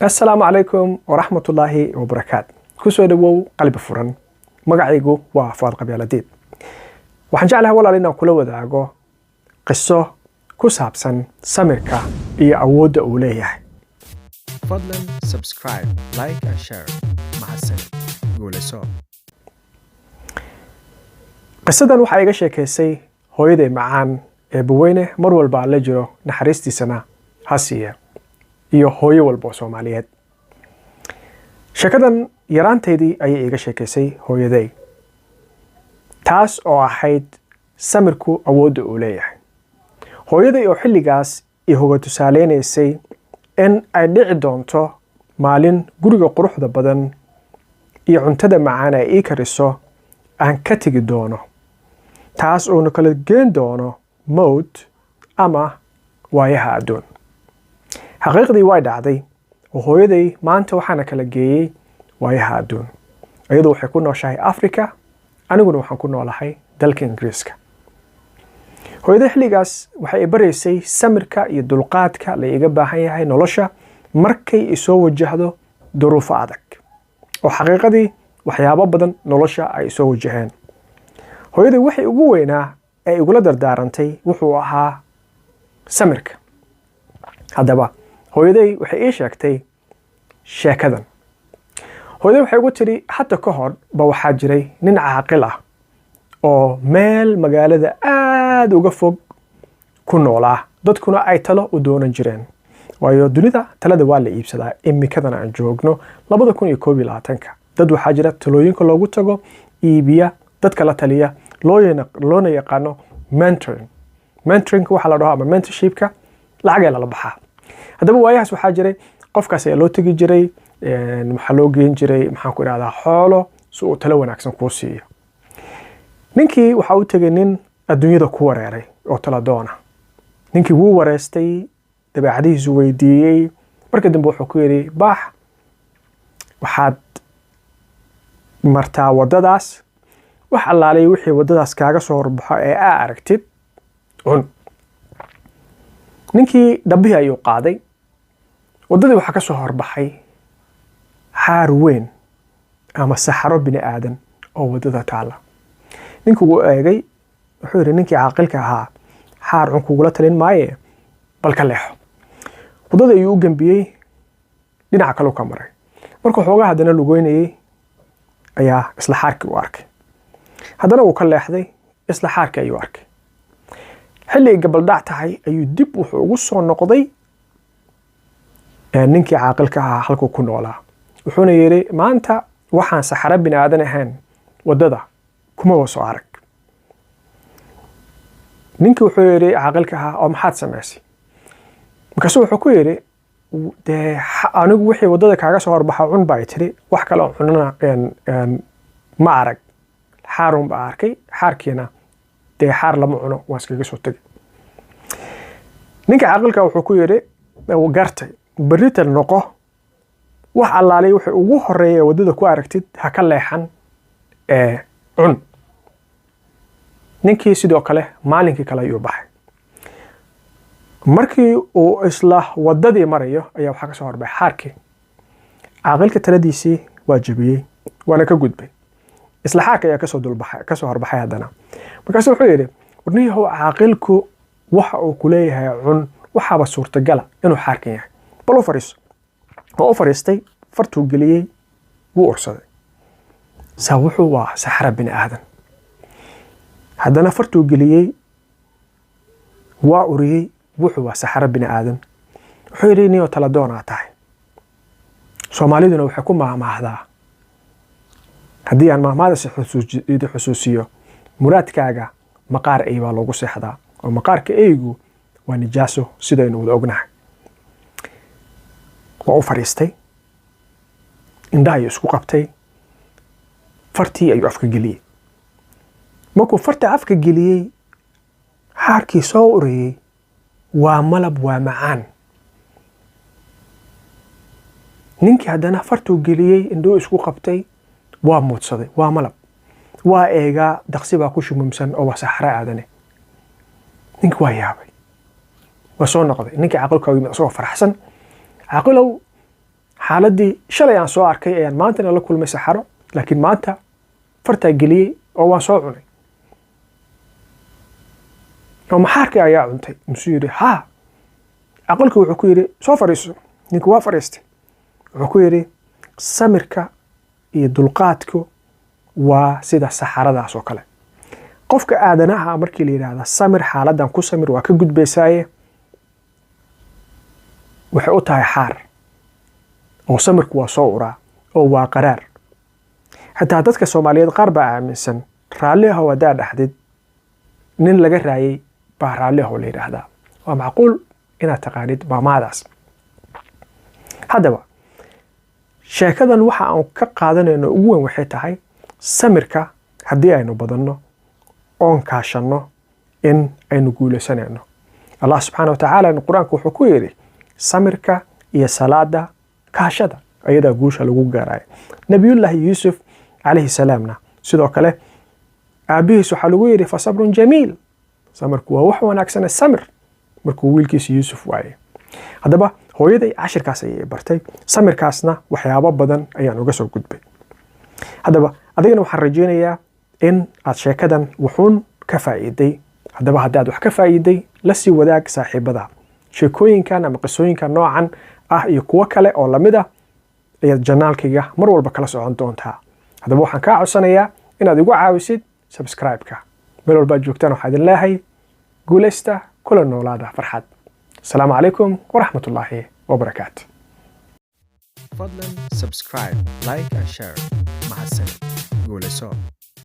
Assalaamu calaykum waraxmatullaahi wabarakaat. Kusoo dhowow Qalbi Furan. Magacaygu waa Fuaad Qabyaaladiid. Waxaan jeclahay, walaal, inaan kula wadaago qiso ku saabsan samirka iyo awoodda uu leeyahay. Fadlan subscribe, like and share. Mahadsanid. Guulayso. Qisadan waxaa iga sheekaysay hooyaday macaan ee Baweyne, mar walba la jiro, naxariistiisana ha siiya, iyo hooyo walba oo Soomaaliyeed. Sheekadan yaraantaydii ayay iiga sheekaysay hooyaday, taas oo ahayd samirku awoodda uu leeyahay. Hooyaday oo xilligaas i hoga tusaaleynaysay in ay dhici doonto maalin guriga quruxda badan iyo cuntada macaan ay ii kariso aan ka tegi doono, taas oona kala geen doono mowd ama waayaha adduun. Xaqiiqdii way dhacday oo hooyaday maanta waxaana kala geeyey waayaha adduun. Iyadu waxay ku nooshahay Africa, aniguna waxaan ku noolahay dalka Ingiriiska. Hooyaday xilligaas waxay i baraysay samirka iyo dulqaadka la iga baahan yahay nolosha markay isoo wajahdo duruufo adag, oo xaqiiqadii waxyaabo badan nolosha ay isoo wajaheen. Hooyaday waxay ugu weynaa ee igula dardaarantay wuxuu ahaa samirka. Haddaba hooyaday waxay ii sheegtay sheekadan. Hooyaday waxay ugu tidhi, hadda ka hor ba waxaa jiray nin caaqil ah oo meel magaalada aada uga fog ku noolaa, dadkuna ay talo u doonan jireen, waayo dunida talada waa la iibsadaa. Imikadana aan joogno 2021-ka, dad waxaa jira talooyinka loogu tago iibiya, dadka la taliya, loona yaqaano mentoring. Mentoringka waxaa la dhaho ama mentorshipka lacagee lala baxaa. Haddaba waayahaas waxaa jiray qofkaas ayaa loo tegi jiray, waxaa loo geen jiray, maxaan ku idhahdaa, xoolo si uu talo wanaagsan kuu siiyo. Ninkii waxaa u tegay nin adduunyada ku wareeray oo tala doona. Ninkii wuu wareystay, dabeecadihiisu weydiiyey. Marka dambe wuxuu ku yidhi, "Baax, waxaad martaa waddadaas, wax allaalay wixii waddadaas kaaga soo horbaxo ee aa aragtid cun." Ninkii dhabbihii ayuu qaaday. Waddadii waxaa ka soo horbaxay xaar weyn ama saxaro bini aadan oo waddada taalla. Ninkii wuu eegay, wuxuu yidhi ninkii caaqilka ahaa, "Xaar cun kugula talin maaye, bal ka leexo." Waddada ayuu u gembiyey, dhinaca kaleu ka maray. Markuu xoogaa haddana lugeynayey ayaa isla xaarkii u arkay. Haddana wuu ka leexday, isla xaarkii ayuu arkay. Xilli ay gabaldhac tahay ayuu dib wuxuu ugu soo noqday ninkii caaqilka ahaa halkuu ku noolaa, wuxuuna yidhi, "Maanta waxaan saxaro bini aadan ahayn waddada kuma soo arag." Ninkii wuxuu yidhi caaqilka ahaa, "Oo maxaad samaysay?" Markaasuu wuxuu ku yidhi, "Dee anigu wixii waddada kaaga soo horbaxa cun baa tiri, wax kale oo cunana ma arag, xaarun baa arkay, xaarkiina dee xaar lama cuno, waan iskaga soo tegay." Ninka caaqilka wuxuu ku yidhi, "Gartay, berrita noqo, wax allaalay wixii ugu horeeya ee waddada ku aragtid ha ka leexan ee cun." Ninkii sidoo kale maalinkii kale ayuu baxay. Markii uu isla waddadii marayo ayaa waxaa ka soo horbaxay xaarkii. Caaqilka taladiisii waa jebiyey, waana ka gudbay. Isla xaarka ayaa kasoo dulbaxay, kasoo horbaxay haddana. Markaasu wuxuu yidhi, "Warniyahow, caaqilku waxa uu ku leeyahay cun, waxaaba suurtagala inuu xaarkan yahay, bal u fadhiiso." Oo u fadhiistay, fartuu geliyey, wuu ursaday, saa wuxuu waa saxra bini aadan. Haddana fartuu geliyey, waa uriyey, wuxuu waa saxaro bini aadan. Wuxuu yidhi, "Niyo tala doonaa tahay, Soomaaliduna waxay ku maahmaahdaa, haddii aan maahmaadasi xusuusiyo, muraadkaaga maqaar ey baa loogu seexdaa, oo maqaarka eygu waa nijaaso, sidaynu wada ognahay." Waa u fadhiistay, indhaha ayuu isku qabtay, fartii ayuu afka geliyey. Markuu farta afka geliyey, xaarkii soo uriyey, waa malab, waa macaan. Ninkii haddana fartuu geliyey, indhuu isku qabtay, waa muudsaday, waa malab. Waa eegaa, daqsi baa ku shumumsan oo waa saxro aadane. Ninkii waa yaabay, waa soo noqday. Ninkii caqilka yimid isagoo faraxsan. "Caqilow, Xaaladdii shalay aan soo arkay ayaan maantana la kulmay saxaro, laakiin maanta fartaa geliyey oo waan soo cunay. Oo maxaarkii ayaa cuntay? Musuu yidhi, haa. Aqalkii wuxuu ku yidhi, soo fadhiiso. Ninku waa fadhiistay. Wuxuu ku yidhi, samirka iyo dulqaadku waa sida saxaradaas oo kale. Qofka aadanaha markii la yidhaahda samir, xaaladdan ku samir, waa ka gudbaysaaye, waxay u tahay xaar, oo samirku waa soo uraa oo waa qaraar. Xataa dadka Soomaaliyeed qaar baa aaminsan raalli ahow haddaa dhaxdid, nin laga raayay baa raalli ahow la yidhaahdaa. Waa macquul inaad taqaanid maamaadaas. Haddaba sheekadan waxa aan ka qaadanayno ugu weyn waxay tahay samirka haddii aynu badanno oon kaashanno in aynu guulaysanayno. Allah subxaana wa tacaala Qur-aanku wuxuu ku yidhi, samirka iyo salaada kaashada, ayadaa guusha lagu gaaraya. Nabiyullaahi Yuusuf calayhi salaamna sidoo kale aabbihiis waxaa lagu yidhi, فصبر جميل, samirku waa wax wanaagsane samir, markuu wiilkiisa Yuusuf waayey. Haddaba hooyaday cashirkaas ayay bartay, samirkaasna waxyaabo badan ayaan uga soo gudbay. Haddaba adigana waxaan rajaynayaa in aad sheekadan wuxuun ka faa'iiday. Haddaba haddaad wax ka faa'iiday, la sii wadaag saaxiibada. Sheekooyinkan ama qisooyinkan noocan ah iyo kuwo kale oo lamid ah ayaad channelkayga mar walba kala socon doontaa. Haddaba waxaan kaa codsanayaa inaad igu caawisid subscribe-ka. Meel walbaad joogtaan waxaa idin leeyahay guulaysta, kula noolaada farxad. Asalaamu calaykum waraxmatullaahi wabarakaatu. Fadlan subscribe, like and share. Mahadsanid. Guulayso.